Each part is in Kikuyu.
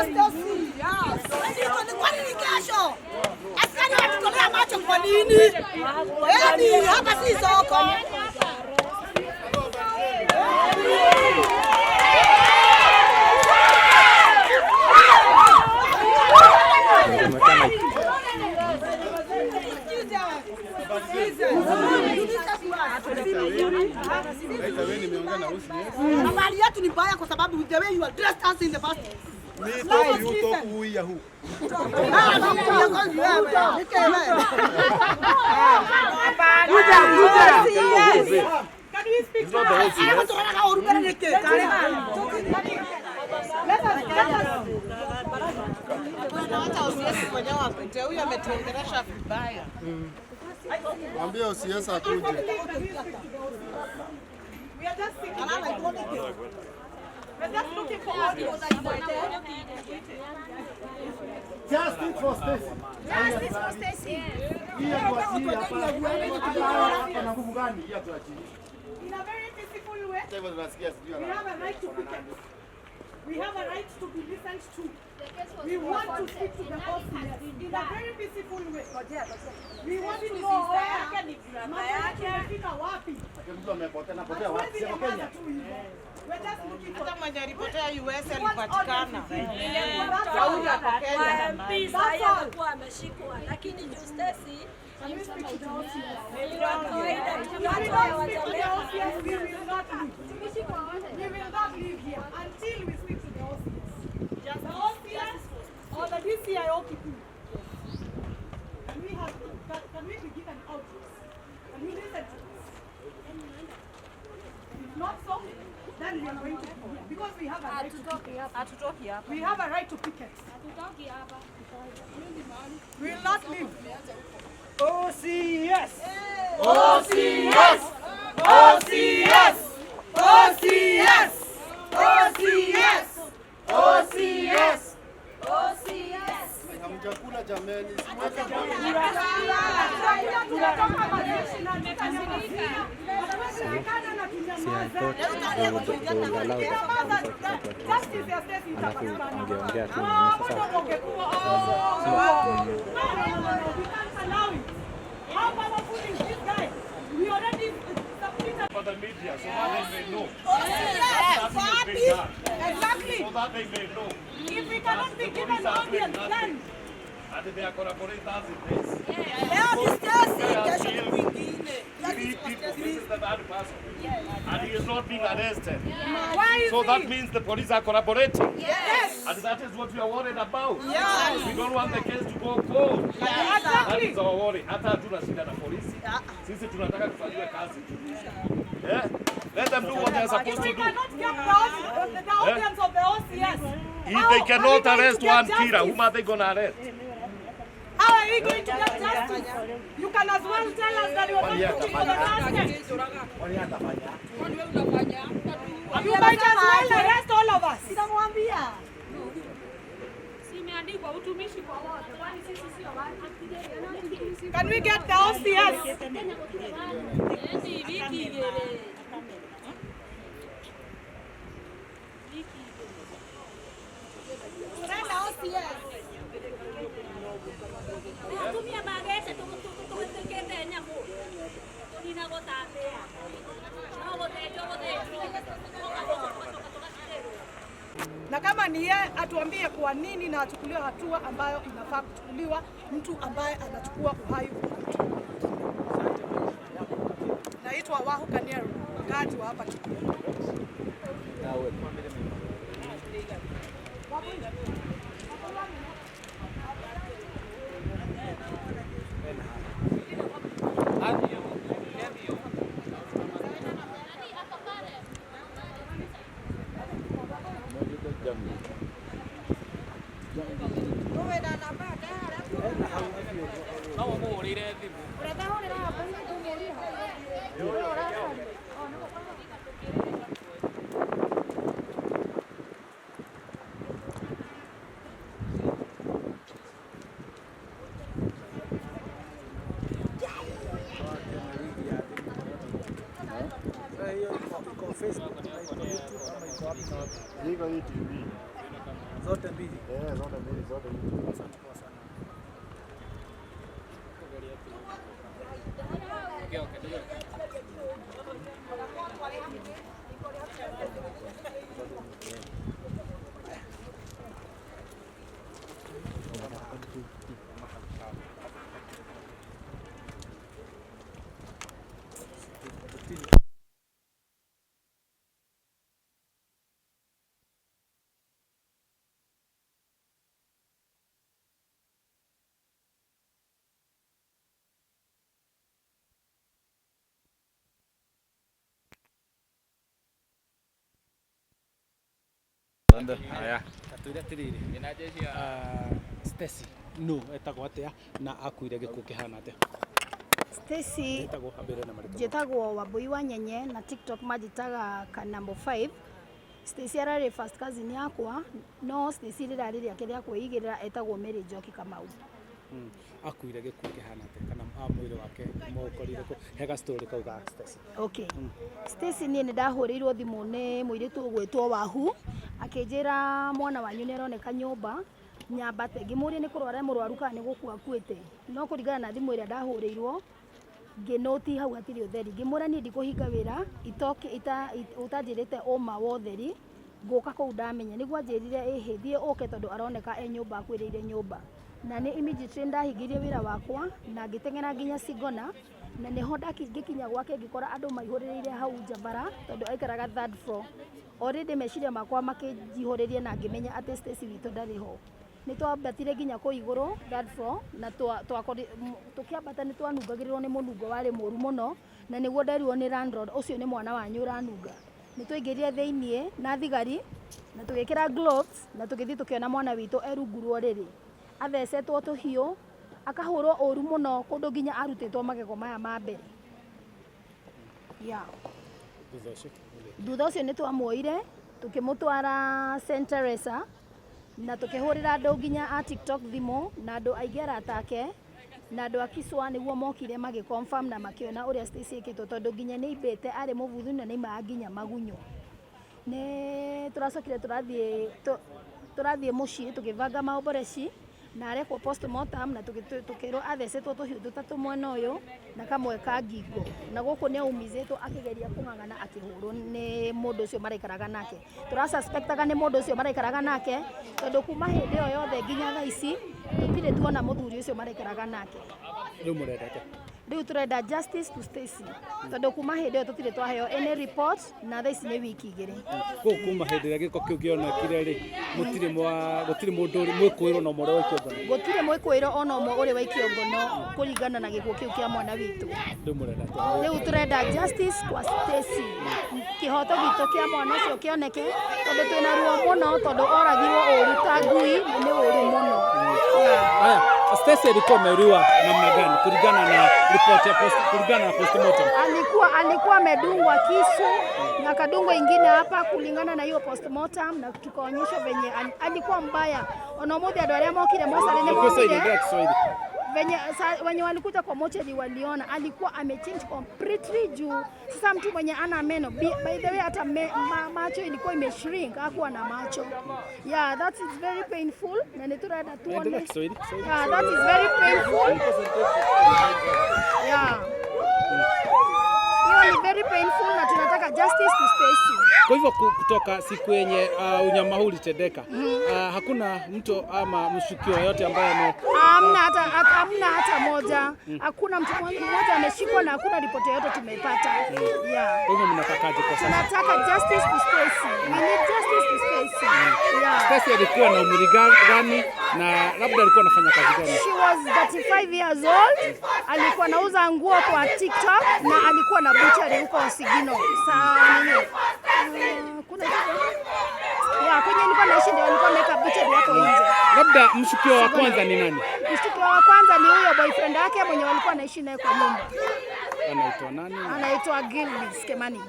Stacy. Kwani ni kesho? Askari wanatutolea macho kwa nini? Yaani hapa si soko. Habari yetu ni mbaya kwa sababu the way you are dressed us in the first. Me talk, you talk, who ya who. Ah, no, wewe, wewe. Can we speak It's not the OCS. Hata OCS mwenyewe apite, huyu ametuongelesha vibaya. Mwambie OCS akuje. We are just seeking. We're just looking for audience. Justice for Stacy. Justice for Stacy. Hii ya tuachie hapa. Hapa na nguvu gani? Hii ya tuachie. In a very peaceful way. Hata hivyo tunasikia sijui We have a right to picket. We have a right to be listened to. We want to speak to the OCS in a very peaceful way. We want to know mambo yetu imefika wapi. Mtu amepotea na potea wapi? Hatuwezi Sio nyamaza Kenya. tu hivyo. We're just looking for Hata mwenye alipotea US We want alipatikana. audience. Na huyu ako Kenya. MP sahi amekuwa ameshikwa, lakini juu Stacy Can we speak to the OCS? ni wa kawaida tu, If we watu don't speak to the hawajameka. OCS, we will not leave. We will not leave here until we speak to the OCS. The OCS or the DCIO Kikuyu. Can we be given audience? Can you listen to us? If not so, then we are going to be here because we have a right to picket. We have a right to picket. We will not leave. OCS. OCS! OCS! OCS! OCS! OCS! OCS! Hamjakula jameni. Siweke Tunatoka mazishi na tutanyamazia. Hatuwezi na tunyamaze. I thought they would allow the Tunyamaza, police officer to address justice him. ya Stacy Alafu itapatikana. angeongea tu Ah, nini sasa. bado ungekuwa, oh, no, no, no, no, we can't allow it. How powerful is this guy? We already submitted. For the media, so that they may know. OCS, Nothing is wapi? being done. Exactly. So that they may know. If we cannot be The given police are doing audience, then nothing. And they are collaborators in this. Leo ni Stacy, kesho ni mwingine. Three Justice for people, Stacy. this is the third person. And he is not being arrested. why is So that he? means the police are collaborating. Yes. And that is what we are worried about. Yes. We don't want the case to go cold. That Exactly. is our worry. Hata hatuna shida na polisi. Sisi tunataka tufanyiwe kazi tu. Yeah? Let them do what they are If supposed we to do. cannot get the audience of the OCS, If how they are we cannot going to arrest get one killer, justice? whom are they going to arrest? How are we going to get justice? You can as well tell us that you are not looking for the suspect. You might as well arrest all of us. Nitamwambia. Imeandikwa utumishi kwa wote, kwani sisi sio watu? Can we get the OCS? Eti wiki igere. Tunaenda OCS. Atumia magece tugutukete nyamu tunina gutambia no guthĩnjwo gũthĩnjwo. Na kama ni yeye atuambie kwa nini na achukuliwe hatua ambayo inafaa kuchukuliwa mtu ambaye anachukua uhai wa mtu. Naitwa Wahu Kaniaru, mkaaji wa hapa Kikuyu. Hiyo iko Facebook na iko YouTube ama iko wapi na wapi? Iko hii TV. Zote mbili. Eh, zote mbili, zote mbili. Poa sana, poa sana. Haya. Tatwire atiriri. Stacy no etagwo atia na akuire gikuo kihana atia? Stacy Etagwo ambire na marĩtwa. njĩtagwo Wambui wa Nyenye na TikTok manjĩtaga Kanambo 5. Stacy ararĩ first cousin yakwa, no Stacy rĩrarĩ rĩake rĩa kwĩigĩrĩra, etagwo Mary Njoki Kamau. Akuire gikuo kihana atia kana mwĩrĩ wake mũkorire kũ? Hega story kau ga Stacy. Okay. Stacy, niĩ nĩ ndahũrĩirwo thimũ nĩ mũirĩtu ũgwĩtwo Wahu, akĩnjĩra mwana wanyu nĩ aroneka nyũmba nyambate. Ngĩmũria nĩ kũrwara mũrwaru kana nĩ gũkua akuĩte, no kũringana na thimũ ĩrĩa ndahũrĩirwo ngĩnũti hau hatirĩ ũtheri. Ngĩmwĩra niĩ ndikũhinga wĩra ũtanjĩrĩte ũma wa ũtheri, ngũka kũu ndamenya. Nĩguo anjĩrire ĩhĩ, thiĩ ũke tondũ aroneka e nyũmba, akuĩrĩire nyũmba. Na nĩ immediately ndahingĩrie wĩra wakwa na ngĩteng'era nginya Sigona, na nĩho ngĩkinya gwake ngĩkora andũ maihũrĩrĩire hau nja bara tondũ aikaraga third floor. Already meciria makwa makĩnjihũrĩria na ngĩmenya atĩ Stacy witũ ndarĩ ho. Nĩ twambatire nginya kũu igũrũ third floor, na tũkĩambata nĩ twanungagĩrĩrwo nĩ mũnungo warĩ mũru mũno, na nĩguo nderirwo nĩ landlord, ũcio nĩ mwana wanyu ũranunga. Nĩ twaingĩrire thĩiniĩ na thigari na tũgĩkĩra gloves na tũgĩthiĩ tũkĩona mwana witũ e rungu rwa ũrĩrĩ, athecetwo tũhiũ, akahũrwo ũru mũno kũndũ nginya arutĩtwo magego maya ma mbere. Yeah. Thutha ũcio Thutha ũcio nĩ twamuoire tũkĩmũtwara St. Teresa na tũkĩhũrĩra andũ nginya a TikTok thimũ na andũ aingĩ arata ake na andũ a Kiswa nĩguo mokire magĩ confirm na makĩona ũrĩa Stacy ĩkĩtwo, tondũ nginya nĩ aimbĩte, arĩ mũbuthu na nĩ aimaga nginya magunyũ. Nĩ tũracokire tũrathiĩ mũciĩ tũkĩbanga maomboreci na arekwo postmortem, na tũkĩrwo athecetwo tũhiũ tũtatũ mwena ũyũ na kamwe ka ngingo, na gũkũ nĩ aumizĩtwo akĩgeria kũng'ang'ana akĩhũrwo nĩ mũndũ ũcio maraikaraga nake. Tũrasuspectaga nĩ mũndũ ũcio maraikaraga nake tondũ kuma hĩndĩ ĩyo yothe nginya thaa ici tũtirĩ tuona mũthuri ũcio maraikaraga nake. Rĩu mũrenda atĩa? Rĩu tũrenda justice to Stacy tondũ kuma hĩndĩ ĩyo tũtirĩ twaheo any report, na thaa ici nĩ wiki 2. Kũu kuma hĩndĩ ĩrĩa gĩko kĩu kĩonekire rĩ, mũtirĩ mwa gũtirĩ mũndũ mwĩkũĩrwo no mũrĩ waikio ngono? Gũtirĩ mwĩkũĩrwo ona ũmwe ũrĩ waikio ngono kũringana na gĩkuũ kĩu kĩa mwana witũ. Rĩu mũrenda atĩa? Rĩu tũrenda justice kwa Stacy, kĩhoto gitũ kĩa mwana ũcio kĩoneke tondũ twĩna ruo mũno, tondũ oragirwo ũru ta ngui na nĩ ũru mũno. Haya, Stacy alikuwa ameuliwa namna gani kulingana na report ya post, kulingana na postmortem? Alikuwa amedungwa kisu na akadungwa ingine hapa kulingana na hiyo postmortem, na tukaonyeshwa venye alikuwa mbaya. Ona ũmũthĩ andũ arĩa mokire mocarĩ nĩ Kiswahili, monire ndio Kiswahili. Venye wenye walikuja kwa mochari waliona alikuwa amechange completely juu sasa mtu mwenye ana meno, by the way hata macho ilikuwa imeshrink, hakuwa na macho. Yeah, that is very painful na nĩ tũrenda tuone. Endelea Kiswahili, Kiswahili. Yeah, that is very painful. Yeah. Hiyo ni very painful na tunataka justice to Stacy. Kwa hivyo kutoka siku yenye unyama huu ulitendeka, hakuna mtu ama mshukiwa yote ambaye ame Hamna hata moja. Hakuna mtu mmoja ameshikwa na hakuna ripoti yoyote tumepata. Yeah. Kwa hivyo mnatakaje kwa sasa? Tunataka justice to Stacy. We need justice to Stacy. Yeah. Stacy alikuwa na umri gani na labda alikuwa anafanya kazi gani? She was 35 years old. Alikuwa anauza nguo kwa TikTok na alikuwa na butchery huko Sigino. Saa nini? Kuna ya kwenye nilikuwa naishi ndio alikuwa ameweka butchery hapo nje. Labda mshukiwa wa kwanza ni nani? Mshukiwa wa kwanza ni huyo boyfriend yake mwenye walikuwa anaishi naye kwa nyumba. Anaitwa nani? Anaitwa Gilbis Kemani.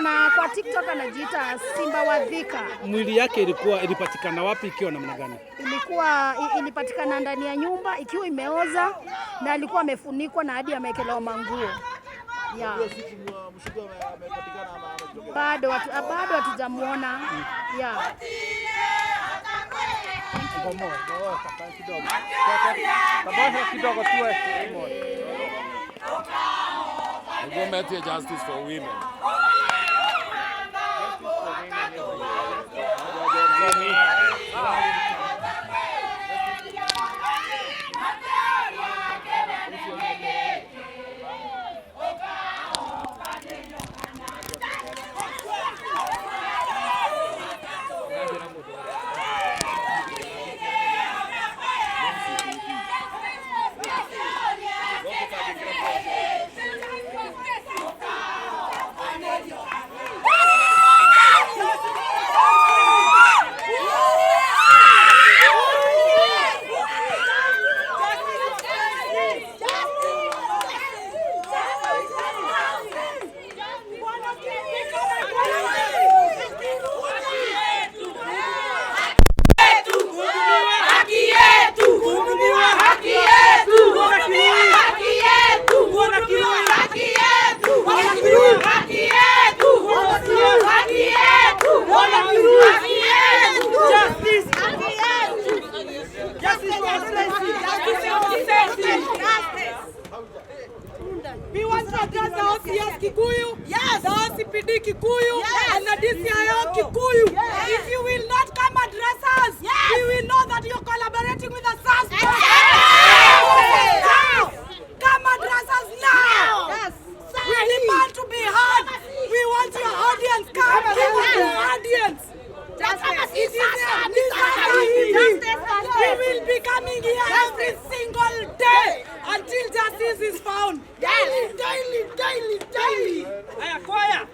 Na kwa TikTok anajiita Simba wa Thika. Mwili yake ilipatikana wapi ikiwa namna gani? Ilipatikana ndani ya nyumba ikiwa imeoza na alikuwa amefunikwa na hadi amewekelewa manguo. Yeah. Bado hatujamuona. Yeah. Kabomoe, bomoe kidogo. Kabomoe kidogo tu. Nĩguo metie justice for women. We want to address the OCS Kikuyu, yes, the OCPD Kikuyu, yes, and the DCIO Kikuyu. Yes. If you will not come address us, yes, we will know that you're collaborating with the suspect. Yes. Now. Come address us now. Yes. We demand to be heard. We want your audience. Come give us your audience. We will be coming here every single day until justice is found. Daily, daily, daily, daily. Haya, kwaya.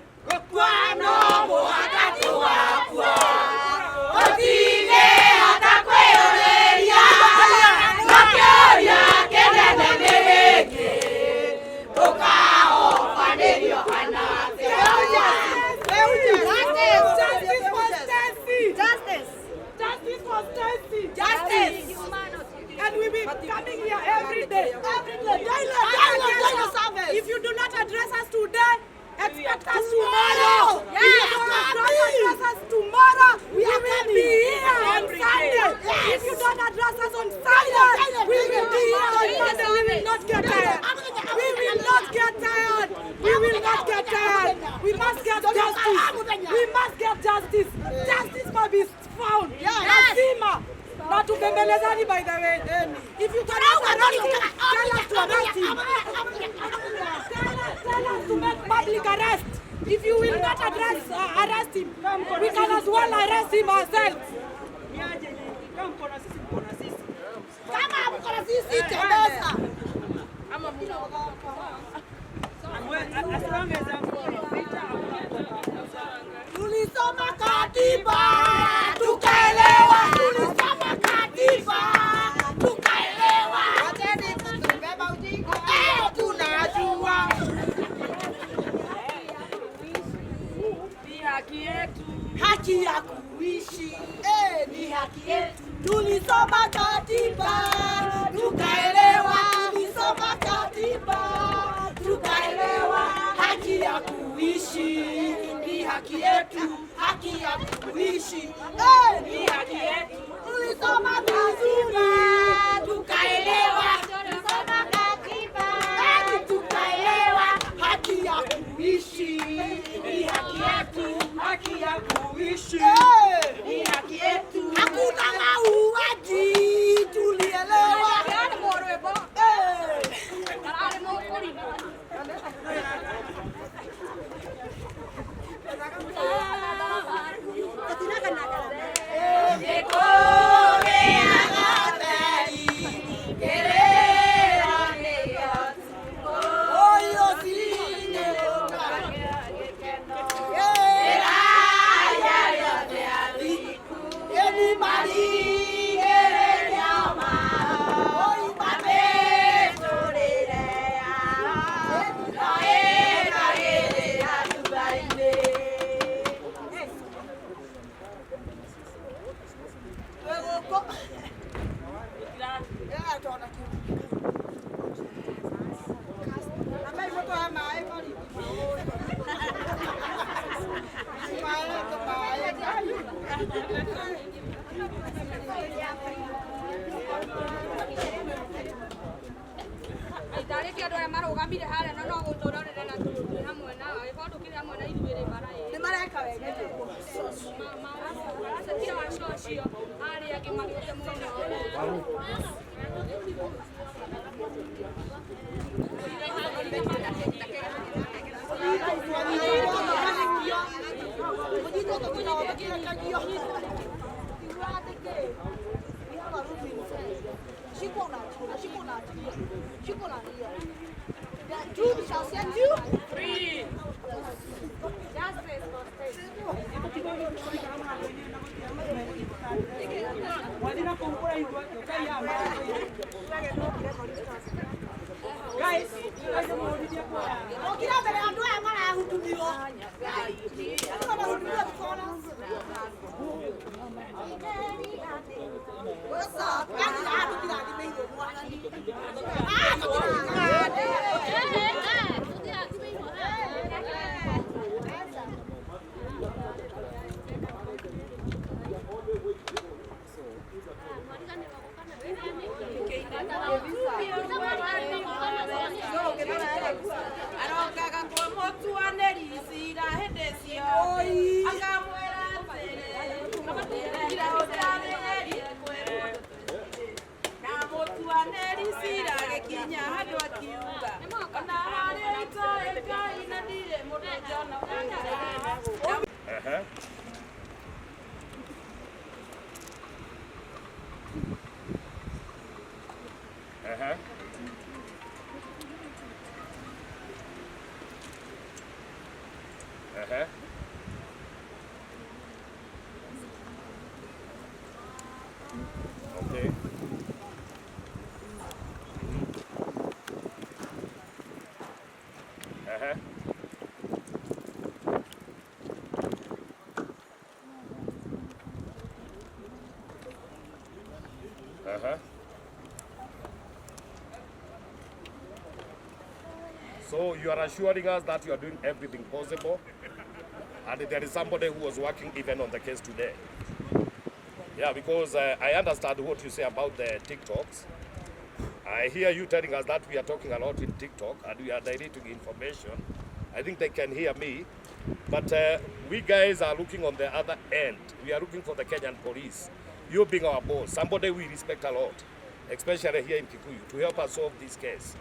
Justice for Stacy. Justice. Justice for Stacy. Justice. And we will be coming here every day. Every day. Daily, daily, daily service. If you do not address us today, expect us tomorrow. Yes. If you don't address us tomorrow, we are will coming. be here on Sunday. Yes. If you don't address us on Sunday, we will be here on Monday. We will not get tired. We will not get tired. We will not get tired. We must get justice. We must get justice. Justice must be found. Lazima. Na tubembelezani, by the way. If you cannot arrest him, tell us to arrest him. Tell us to make public arrest. If you will not address, arrest him, we can as well arrest him ourselves. Kama mko na sisi tembeza. Tulisoma katiba tukaelewa, tulisoma katiba tukaelewa. Eh, tunajua haki ya kuishi, eh, ni haki yetu. Tulisoma katiba tukaelewa, tulisoma katiba tukaelewa, haki ya kuishi ni haki yetu, haki ya kuishi, eh, ni haki yetu. Tulisoma vizuri tukaelewa, tulisoma katiba eh, tukaelewa, haki ya kuishi ni haki yetu, Haki ya kuishi eh, ni haki yetu. Hakuna mauaji, tulielewa. Eh. Itarĩki andũ arĩa marũgamire harĩa no no gũtũrorera na tũrĩ hamwe na angĩkorwo ndũkĩrĩ hamwe na ithuĩ rĩ bara ĩ. Nĩ mareka wega. Maracetia wa cocio arĩa angĩ magĩte mwena ũyũ. Three. Okira mbere andũ aya marahutumiwo. Andũ marahutumiwa tukona. What's up? Yani andũ kirathimĩirwo mwathani. Ah, Arokaga kwa mũtuanĩri cira hĩndĩ ciothe akamwĩra atĩrĩ ira ũtarĩrie kwĩrwo na mũtuanĩri cira agĩkinya handũ akiuga ona harĩa itoĩ Ngai na ndirĩ mũndũ njona. Okay. So you are assuring us that you are doing everything possible, and there is somebody who was working even on the case today. Yeah, because I understand what you say about the TikToks. I hear you telling us that we are talking a lot in TikTok and we are diluting information. I think they can hear me. But we guys are looking on the other end. We are looking for the Kenyan police. You being our boss, somebody we respect a lot, especially here in Kikuyu, to help us solve this case.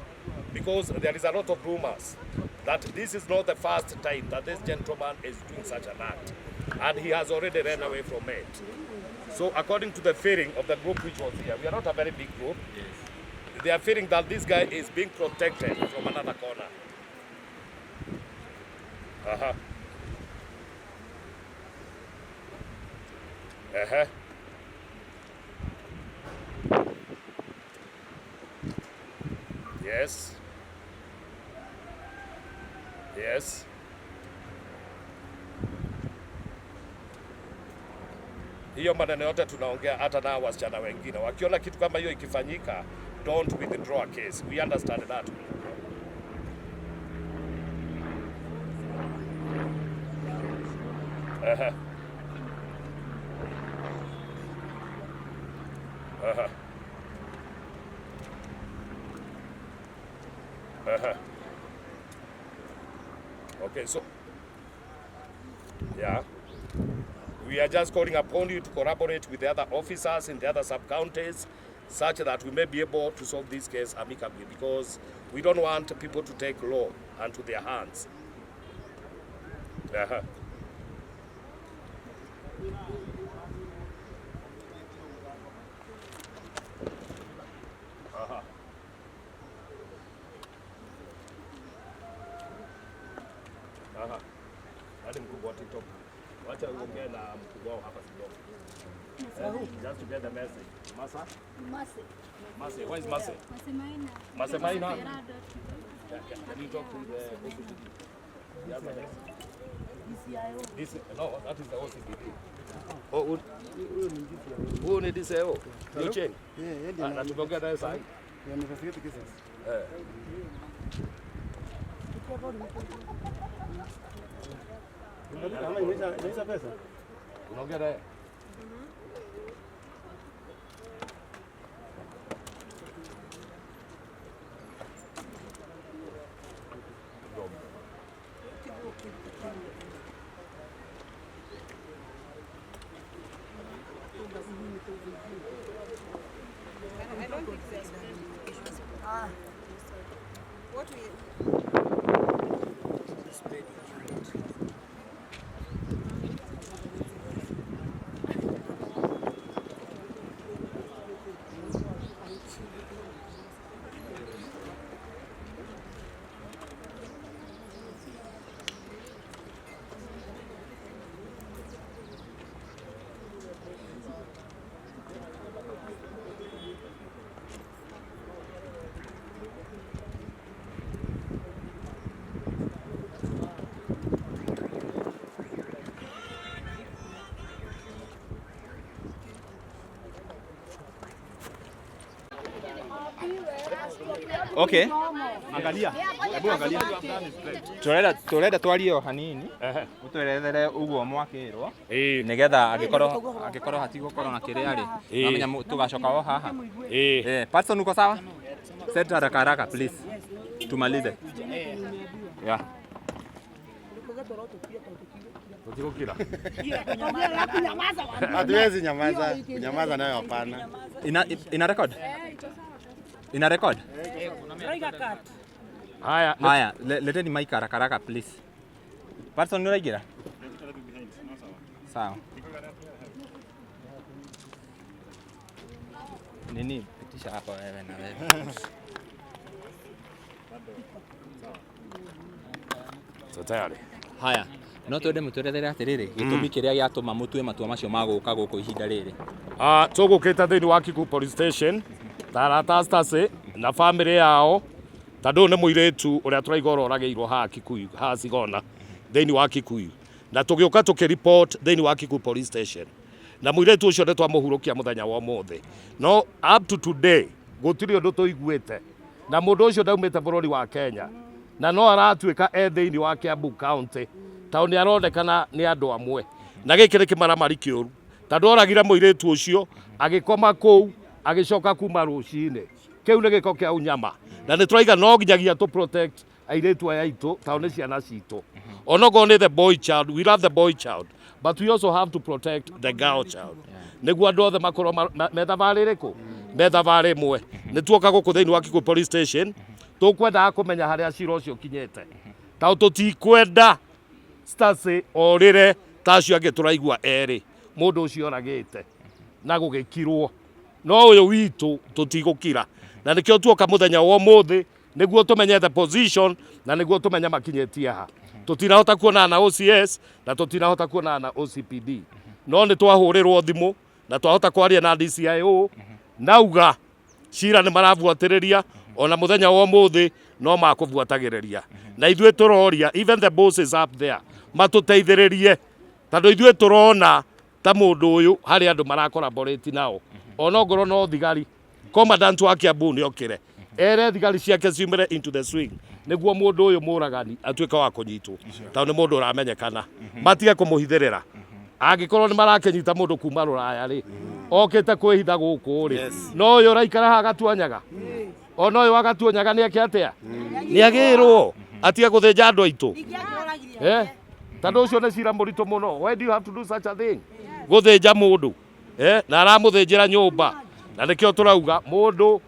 Because there is a lot of rumors that this is not the first time that this gentleman is doing such an act. And he has already ran away from it. So according to the feeling of the group which was here, we are not a very big group. Yes. They are feeling that this guy is being protected from another corner. Uh-huh. Uh-huh. Yes. Yes. Hiyo maneno yote tunaongea hata na wasichana wengine. Wakiona kitu kama hiyo ikifanyika, don't withdraw a case. We understand that. Uh-huh. Uh-huh. Uh-huh. Okay, so yeah. We are just calling upon you to collaborate with the other officers in the other sub-counties such that we may be able to solve this case amicably, because we don't want people to take law onto their hands. Uh-huh. Uh-huh. Uh-huh. Hadi mkubwa TikTok. Wacha uongee na mkubwa wao hapa kidogo. Just to get the message. Masa? Mase. Mase, where is Mase? Masemaina. Masemaina. Can you talk to the OCPD? The other message. DCIO. No, that is the OCPD. Oh, huyu ni DCIO. New chain. Yeah, Na tumeongea naye sasa. Yeah, investigate cases. Eh. Kama imeisha pesa. Unaongea naye? What we Okay. Angalia. Hebu angalia. Turenda turenda twarie o hanini. Utwerethere uguo mwakirwo. Nigetha angikorwo angikorwo hatigũkorwo na kĩrĩa rĩ. Namenya tugacoka o haha. Eh, Patson uko sawa? Set haraka haraka please. Tumalize. Yeah. Tutigũkira. Hatuwezi nyamaza, kunyamaza nayo hapana. Ina record? Ina record? Haya, haya, leteni mic haraka haraka please. Patson nĩ ũraingĩra? Sawa. Nini pitisha hapa wewe na wewe. So tayari. Haya, no twende mũtwerethere atĩrĩrĩ gĩtũmi kĩrĩa gĩatũma mũtue matua macio ma gũka gũkũ ihinda rĩrĩ. Ah, tũgũkĩte thĩinĩ wa Kikuyu Police Station ta arata Stacy na bamĩrĩ yao tondũ ũyũ nĩ mũirĩtu ũrĩa tũraiga ũroragĩirwo haha Kikuyu haha Sigona thĩinĩ wa Kikuyu na tũgĩũka tũkĩripot thĩinĩ wa Kikuyu Police Station na mũirĩtu ũcio nĩ twamũhurũkia mũthenya wa ũmũthĩ no up to today gũtirĩ ũndũ tũiguĩte na mũndũ ũcio ndaumĩte bũrũri wa Kenya na no aratuĩka e thĩinĩ wa Kiambu County tondũ nĩ aronekana nĩ andũ amwe na gĩkĩ nĩ kĩmaramari kĩũru tondũ oragire mũirĩtu ũcio agĩkoma kũu agĩcoka kuma rũcinĩ kĩu nĩ gĩko kĩa unyama na nĩ tũraiga no nginyagia tũ protect airĩtu aya aitũ tondũ nĩ ciana citũ onokorwo nĩ the boy child, we love the boy child, but we also have to protect the girl child nĩguo andũ othe makorwo me thabarĩ ĩrĩkũ me thabarĩ ĩmwe. Nĩ tuoka gũkũ thĩinĩ wa Kikuyu Police Station tũkwendaga kũmenya harĩa cira ũcio ũkinyĩte tondũ tũtikwenda Stacy orĩre ta acio angĩ tũraigua erĩ mũndũ ũcio oragĩte na gũgĩkirwo no ũyũ witũ tũtigũkira na nĩkĩo tuoka mũthenya wa ũmũthĩ nĩguo tũmenye the position na nĩguo tũmenye makinyĩtie ha. Tũtinahota kuonana na OCS na tũtinahota kuonana na OCPD no nĩ twahũrĩrwo thimũ na twahota kwaria na DCIO nauga cira nĩ marabuatĩrĩria ona mũthenya wa ũmũthĩ no makũbuatagĩrĩria na ithuĩ tũroria even the bosses up there matũteithĩrĩrie tondũ ithuĩ tũrona ta mũndũ ũyũ harĩ andũ maracollaborate nao onongorwo no thigari commandant wa Kiambu nĩ okĩre ere thigari ciake ciumĩre into the swing nĩguo mũndũ ũyũ mũragani atuĩke wa kũnyitwo tondũ nĩ mũndũ ũramenyekana matige kũmũhithĩrĩra angĩkorwo nĩ marakĩnyita mũndũ kuma rũraya rĩ okĩte kwĩhitha gũkũ rĩ no ũyũ ũraikara haha agatuanyaga ona ũyũ agatuanyaga nĩ eke atĩa nĩ agĩrwo atige gũthĩnja andũ aitũ eh tondũ ũcio nĩ cira mũritũ mũno. Why do you have to do such a thing gũthĩnja mũndũ eh na aramũthĩnjĩra nyũmba na nĩkĩo tũrauga mũndũ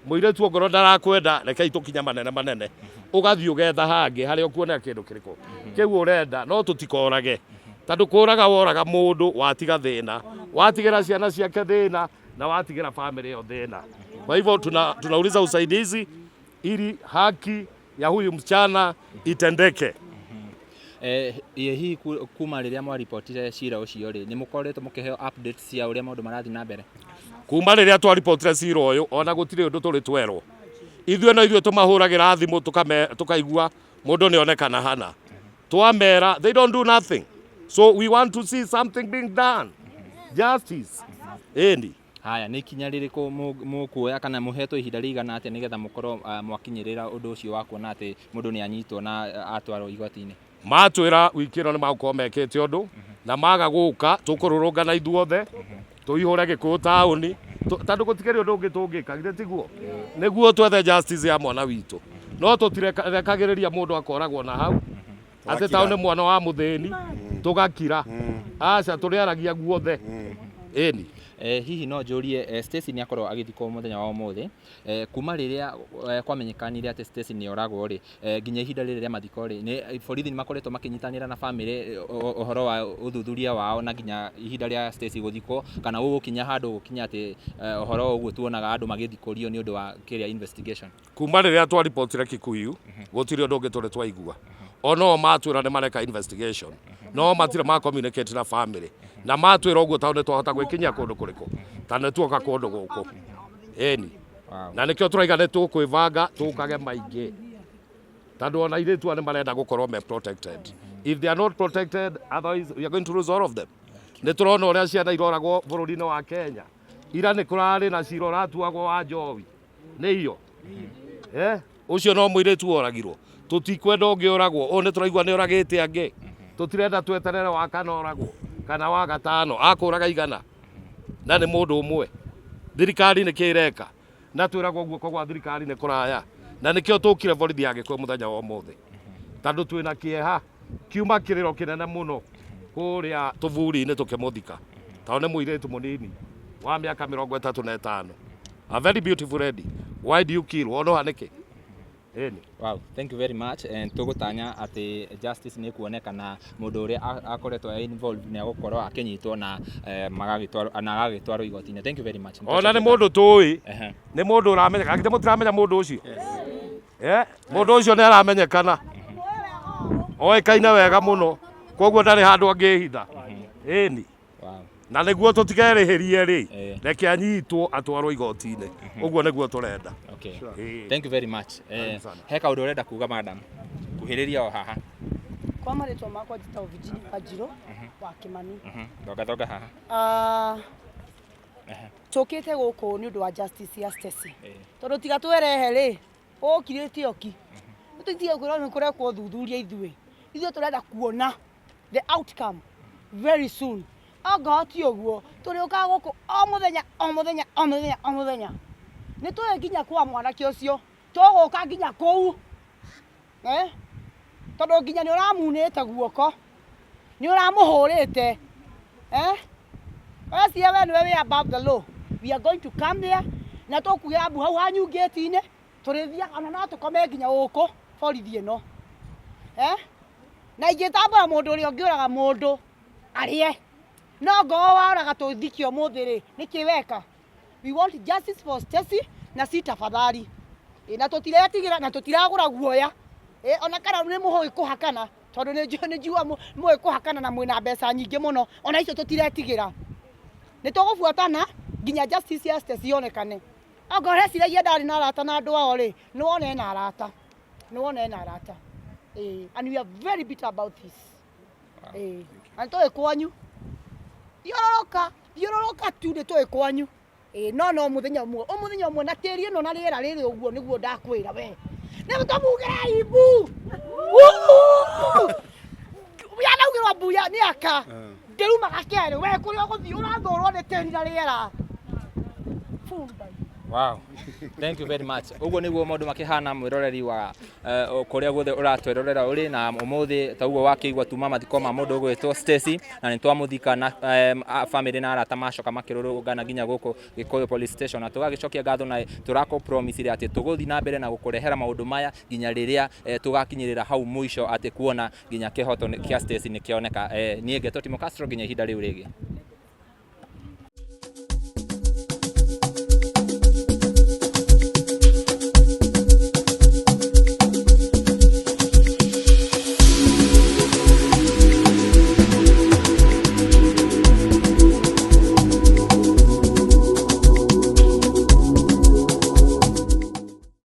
mũirĩtu ongorwo ndarakwenda rekei tũkinya manene manene ũgathiĩ ũgetha hangĩ harĩa ũkuona kĩndũ kĩrĩkũ kĩu ũrenda no tũtikorage tondũ kũraga woraga mũndũ watiga thĩna watigĩra ciana ciake thĩna na watigĩra family ĩyo thĩna. Kwa hivyo tunauliza usaidizi ili haki ya huyu msichana itendeke. Eh, ĩ hihi kuma rĩrĩa mwaribotire cira ũcio rĩ nĩ mũkoretwo mũkĩheo updates cia ũrĩa maũndũ marathiĩ na mbere? Kuma rĩrĩa twaribotire cira ũyũ ona gũtirĩ ũndũ tũrĩ twerwo ithuĩ no ithuĩ tũmahũragĩra thimũ tũkaigua mũndũ nĩ onekana hana twamera they don't do nothing, so we want to see something being done, justice ĩni. Haya, nĩ ikinya rĩrĩkũ mũkuoya kana mũhetwo ihinda rĩigana atĩa nĩgetha mũkorwo mwakinyĩrĩra ũndũ ũcio wa kuona atĩ mũndũ nĩ anyitwo na atwarwo igoti-inĩ? Matwĩra wiki ĩno nĩ magũkorwo mekĩte ũndũ na maga gũka tũkũrũrũngana ithuothe tũihũre Gĩkũyũ taũni tondũ gũtikĩrĩ ũndũ ũngĩ tũngĩka githĩ tiguo nĩguo twethe justice ya mwana witũ no tũtirekagĩrĩria mũndũ akoragwo na hau atĩ taũ nĩ mwana wa mũthĩni tũgakira aca tũrĩaragia guothe ĩni. Hihi no njũrie, Stacy nĩ akorwo agĩthikwo mũthenya wa ũmũthĩ. Kuma rĩrĩa kwamenyekanire atĩ Stacy nĩ oragwo rĩ, nginya ihinda rĩrĩ rĩa mathiko rĩ, nĩ borithi nĩ makoretwo makĩnyitanĩra na famĩlĩ ũhoro wa ũthuthuria wao na nginya ihinda rĩa Stacy gũthikwo, kana gũgũkinya handũ gũkinya atĩ ũhoro ũguo tuonaga andũ magĩthikũrio nĩ ũndũ wa kĩrĩa investigation? Kuma rĩrĩa twaribotire Kikuyu, gũtirĩ ũndũ ũngĩ tũrĩ twaigua. Ono matwĩra nĩ mareka investigation, no matirĩ ma communicate na family, na matwĩra ũguo tondũ nĩ twahota gwĩkinyia kũndũ kũrĩkũ, ta nĩ tuoka kũndũ gũkũ ĩni. Na nĩkĩo tũraiga nĩ tũkwĩbanga tũkage maingĩ, tondũ ona airĩtu aya nĩ marenda gũkorwo me protected. If they are not protected, otherwise we are going to lose all of them. Nĩ tũrona ũrĩa ciana iroragwo bũrũri-inĩ wa Kenya. Ira nĩ kũrarĩ na cira ũratuagwo wa njohi nĩ iyo, eh ũcio no mũirĩtu woragirwo. Tũtikwenda ũngĩ ũragwo. Ũyũ nĩ tũraigua nĩ ũragĩte angĩ. Tũtirenda tweterere wa kana ũragwo kana wa gatano akũraga 100 na nĩ mũndũ ũmwe. Thirikari nĩ kĩ ĩreka? Na twĩragwo guoko gwa thirikari nĩ kũraya, na nĩkĩo tũkire borithi ya Gĩkũyũ mũthenya wa ũmũthĩ, tondũ twĩna kĩeha kiuma kĩrĩro kĩnene mũno kũrĩa tũburi-inĩ tũkĩmũthika, tondũ nĩ mũirĩtu mũnini wa mĩaka 35, a very beautiful lady. Why do you kill? Wonoha nĩkĩ? Ĩni. Wow, thank you very much. And tũgũtanya atĩ justice nĩ kuoneka na mũndũ ũrĩa akoretwo e involved nĩ agũkorwo akĩnyitwo na magagĩtwarwo na agagĩtwarwo igoti-inĩ. Thank you very much. Ona nĩ mũndũ tũĩ, nĩ mũndũ ũramenyeka. Githĩ mũtiramenya mũndũ ũcio? Mũndũ ũcio nĩ aramenyekana, oĩkaine wega mũno, koguo ndarĩ handũ angĩhitha. Ĩni. Na nĩguo tũtikerĩhĩrie rĩ, reke anyitwo atwarwo igoti-inĩ. Ũguo nĩguo tũrenda. Okay. Thank you very much. He kaũndũ ũrenda kuga, madam? Kuhĩrĩria o haha. Kwa marĩtwa makwa njĩtagwo Virginia Wanjirũ wa Kĩmani. Thonga thonga haha. Tũkĩte gũkũ nĩ ũndũ wa justice ya Stacy, tondũ tiga twerehe rĩ, ũkirĩte oki tũtige kwĩrwo nĩ kũrekwo ũthuthuria. Ithuĩ tũrenda kuona the outcome very soon. Ongorwo ti ũguo, tũrĩũkaga gũkũ o mũthenya, o mũthenya, o mũthenya, o mũthenya. Nĩ tũĩ nginya kwa mwanake ũcio, tũgũka nginya kũu, eh? Tondũ nginya nĩ ũramunĩte guoko, nĩ ũramũhũrĩte, eh? Weciria we nĩwe wĩ above the law. We are going to come there na tũkugĩra mbu hau hanyu ngĩti-inĩ. Tũrĩthiaga ona no tũkome nginya gũkũ borithi ĩno, eh? Na ingĩtambũra mũndũ ũrĩa ũngĩũraga mũndũ arĩe, no ngorwo waũraga tũthike ũmũthĩ rĩ, nĩkĩ weka? We want justice for Stacy na si tafadhali. Na tũtiretigĩra na tũtiragũra guoya. Ona kana nĩ mũhũĩ kũhakana, tondũ nĩ njũĩ nĩ njiguaga mũĩ kũhakana na mwĩna mbeca nyingĩ mũno, ona icio tũtiretigĩra. Nĩ tũgũbuatana nginya justice ya Stacy yonekane. Ongorwo ũreciragia ndarĩ na arata na andũ ao rĩ, nĩ wona ena arata, nĩ wona ena arata. And we are very bitter about this. Na nĩ tũĩ kwanyu, thiũrũrũka, thiũrũrũka tu, nĩ tũĩ kwanyu. No mũthenya ũmwe, o mũthenya ũmwe, na tĩri ĩno na rĩera rĩrĩ ũguo nĩguo ndakwĩra we, nĩ tũmugĩre imbu yanaugĩrwo mbuya nĩ aka ndĩrumaga kerĩ. We kũrĩa ũgũthiĩ ũrathũrwo nĩ tĩri na rĩera. Full bye. Wow. Thank you very much. Ũguo nĩguo maũndũ makĩhana, mwĩroreri wa kũrĩa guothe ũratwĩrorera ũrĩ na ũmũthĩ. Ta ũguo wakĩigua, tuma mathiko ma mũndũ ũgwĩtwo Stacy na nĩ twamũthika na family na arata macoka makĩrũrũngana nginya gũkũ Gĩkũyũ Police Station, na tũgagĩcokia ngatho na tũrakũ promise atĩ tũgũthiĩ na mbere na gũkũrehera maũndũ maya nginya rĩrĩa tũgakinyĩrĩra hau mũico atĩ kuona nginya kĩhoto kĩa Stacy nĩ kĩoneka. Niĩ ngetwo Timo Castro, nginya ihinda rĩu rĩngĩ.